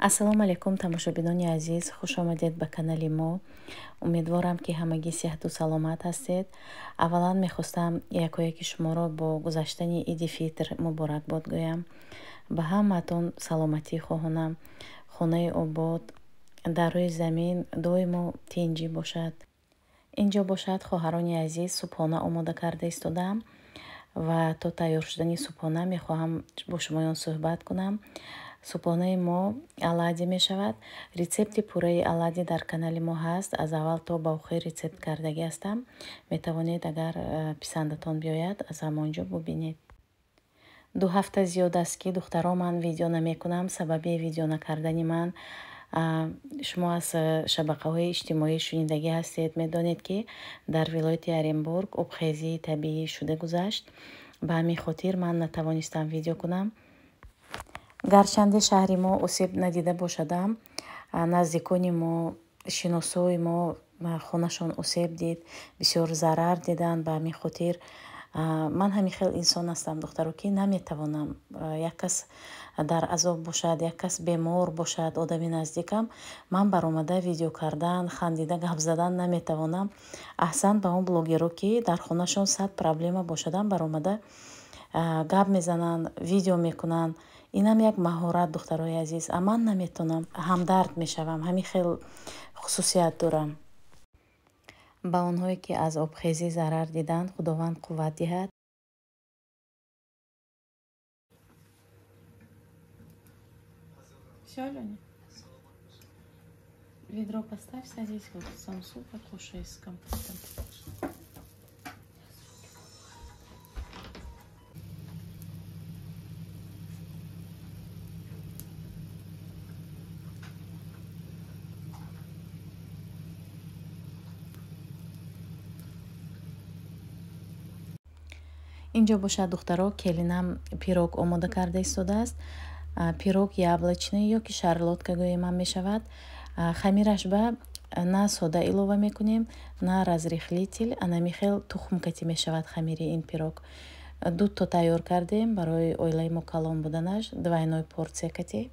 Ассалому алайкум, тамошобинони азиз, хуш омадед ба канали мо. Умедворам, ки ҳамагӣ сиҳату саломат ҳастед. Аввалан мехостам якояки шуморо бо гузаштани Иди Фитр муборакбод гӯям. Ба ҳамаатон саломатӣ хоҳонам, хонаи обод, дар рӯи замин доимо тинҷӣ бошад. Инҷо бошад, хоҳарони азиз, субҳона омода карда истодаам ва то тайёр шудани субҳона мехоҳам бо шумоён суҳбат кунам. Субҳонаи мо оладьи мешавад. Рецепти пурраи оладьи дар канали мо ҳаст. Аз аввал то ба охир рецепт кардагӣ ҳастам. Метавонед, агар писандатон биёяд, аз ҳамон ҷо бубинед. 2 ҳафта зиёд аст, ки духтаро, ман видео намекунам. Сабаби видео накардани ман, шумо аз шабакаҳои иҷтимоӣ шунидагӣ ҳастед, медонед, ки дар вилояти Оренбург обхезии табиӣ шуда гузашт. Ба ҳамин хотир ман натавонистам видео кунам. Гарчанде шаҳри мо осеб надида бошадам, наздикони мо, шиносои мо хонашон осеб дид, бисёр зарар диданд. Ба ҳамин хотир ман ҳамин хел инсон ҳастам, духтаро, ки наметавонам як кас дар азоб бошад, як кас бемор бошад, одами наздикам, ман баромада видео кардан, хандида гап задан наметавонам. Аҳсан ба он блогеро, ки дар хонашон 100 проблема бошадам, баромада гап мезананд, видео мекунанд. Инам як маҳорат, духтарои азиз, а ман наметонам, ҳамдард мешавам, ҳамин хел хусусият дорам. Ба онҳое, ки аз обхезӣ зарар диданд, Худованд қувват диҳад. Всё, Лёня? Ведро поставь, садись, вот самсу покушай с компотом. Инҷо бошад, духтаро, келинам пирог омода карда истодааст. Пирог яблочный ё ки шарлотка гӯемам мешавад. Хамираш ба на сода илова мекунем, на разрыхлитель, анами хел тухмкати мешавад хамири ин пирог. Дуто тайёр кардем барои оилаи мо калон буданаш, двойной порция кати.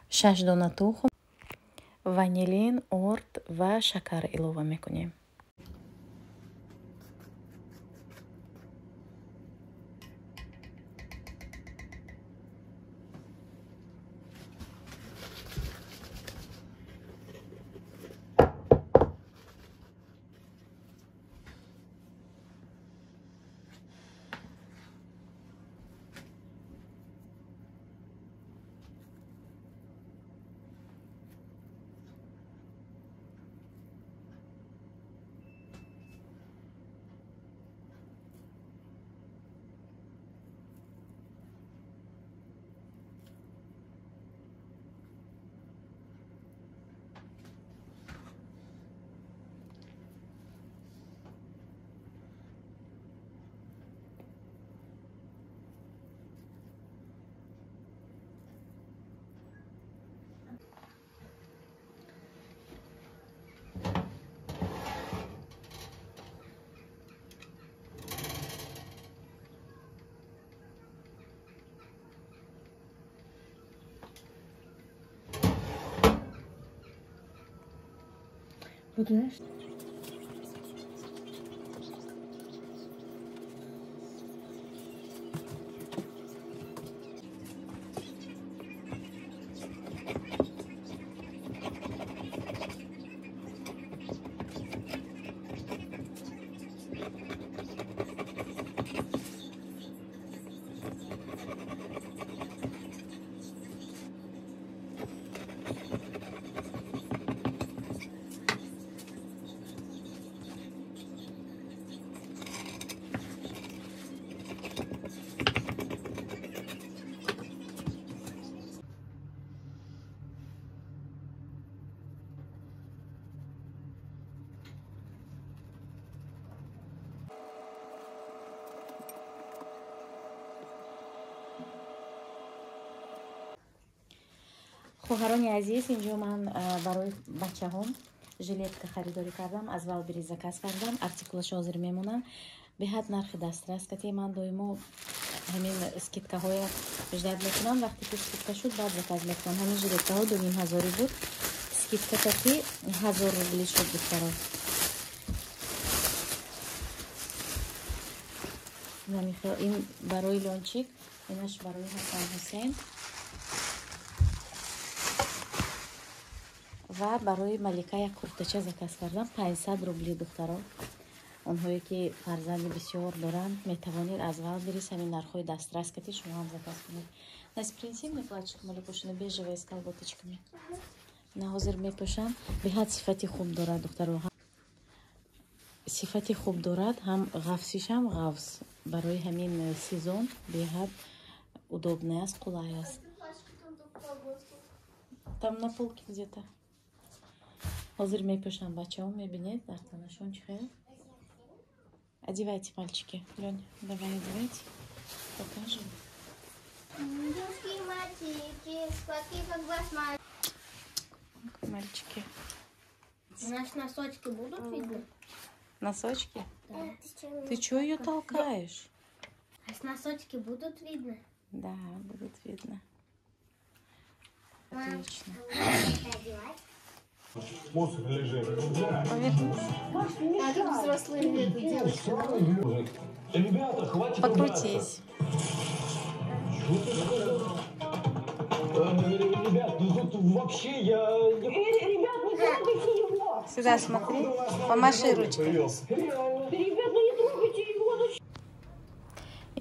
6 дона тухм, ванилин, орд ва шакар илова мекунем. Вот знаешь. Хоҳарони азиз, инҷо ман барои бачаҳом жилетка харидорӣ кардам, аз Валбери заказ кардам, артикулаш ҳозир мемонам. Беҳад нархи дастрас кати ман доимо Ҳамин скидкаҳоя ждать мекунам. Вақте ки скидка шуд, баъд заказ мекунам. Ҳамин жилеткаҳо 2500 буд. Скидка таки 1000 рубли шуд, духтаро. Ин барои Лёнчик, инаш барои Ҳасан Ҳусейн ва барои Малика як куртача заказ кардам, 500 рубли, духтаро. Онҳое ки фарзанди бисёр доранд, метавонед аз Валберис ҳамин нархҳои дастрас кати шумо ҳам заказ кунед. Настя, принеси мне платьишко Маликушина, бежевое, с колготочками. На ҳозир мепӯшам. Беҳад сифати хуб дорад, духтаро. Сифати хуб дорад, ҳам ғафсиш, ҳам ғафс. Барои ҳамин сезон беҳад удобный аст, қулай аст. Там на полке где-то. Ҳозир мепӯшам, бачаҳо, мебинед дар танашон чӣ хел. Одевайте, мальчики. Лёнь, давай одевайте. Покажем. Мальчики, сладкие, как басмачки. Мальчики. У нас носочки будут видно? Носочки? Да. Ты чё её толкаешь? А с носочки будут видно? Да, будут видно. Отлично. Мусор лежит. Повернись. А как взрослые это делают? Ребята, хватит. Покрутись. Ребят, ну тут вообще я... Ребят, не трогайте его! Сюда смотри, помаши ручкой. Ребят, ну не трогайте его!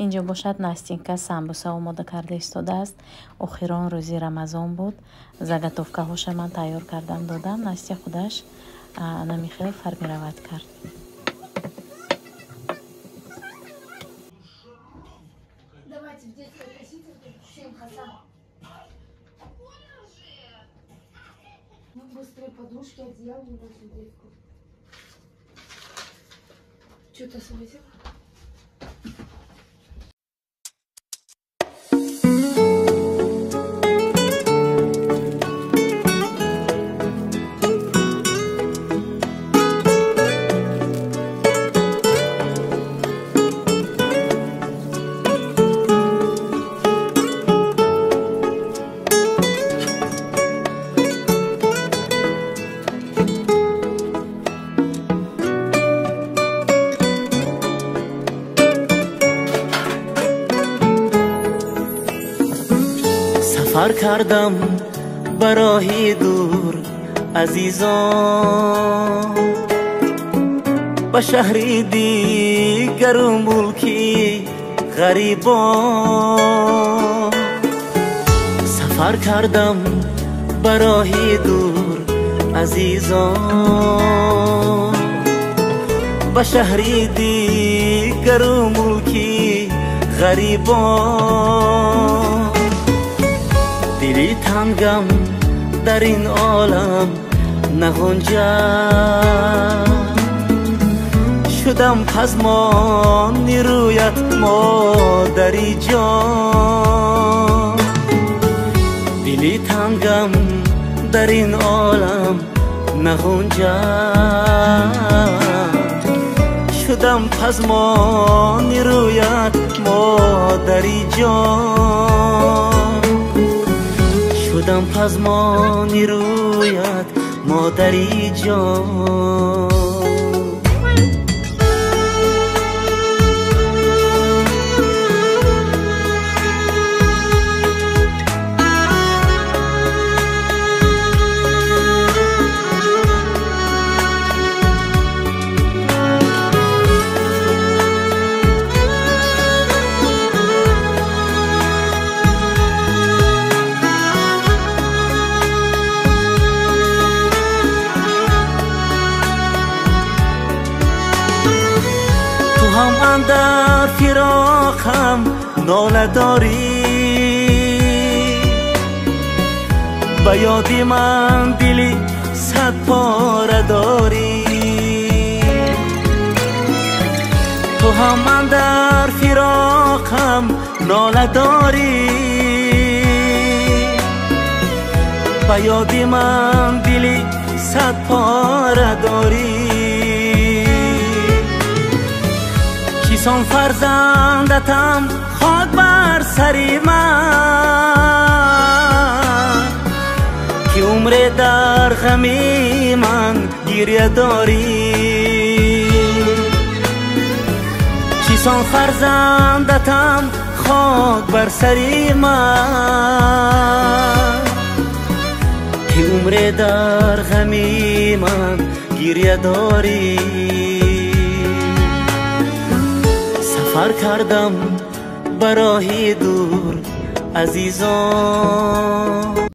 Инҷо бошад, Настенька самбуса омода карда истодааст. Охирон рӯзи Рамазон буд. Заготовкаҳоша ман тайёр кардам, додам. Настя худаш намихел формировать кард. Давайте в детской просите, всем Хасан. Ну, быстрее подушки, одеяло в детскую. Что-то светит? Сафар кардам ба роҳи дур, азизон, ба шаҳри дигару мулки ғарибон. Сафар кардам ба роҳи дур, азизон, ба шаҳри дигару мулки ғарибон. Дили тангам дар ин олам нағунҷад, шудам пазмони рӯят, модари ҷон. Дили тангам дар ин олам нағунҷад, шудам пазмони рӯят, модари ҷон. Шудам пазмони рӯят, модари ҷон. ҳам андар фироқам нола дорӣ, ба ёди ман дили сад пора дорӣ. Ту ҳам андар фироқам нола дорӣ, ба ёди ман дили сад пора дорӣ. Чисон фарзандатам хок. бар сари ман, ки умре дар ғами ман гиря дорӣ. Чисон фарзандатам хок бар сари ман, ки умре дар ғами ман гиря дорӣ. Сафар кардам ба роҳи дур, азизон.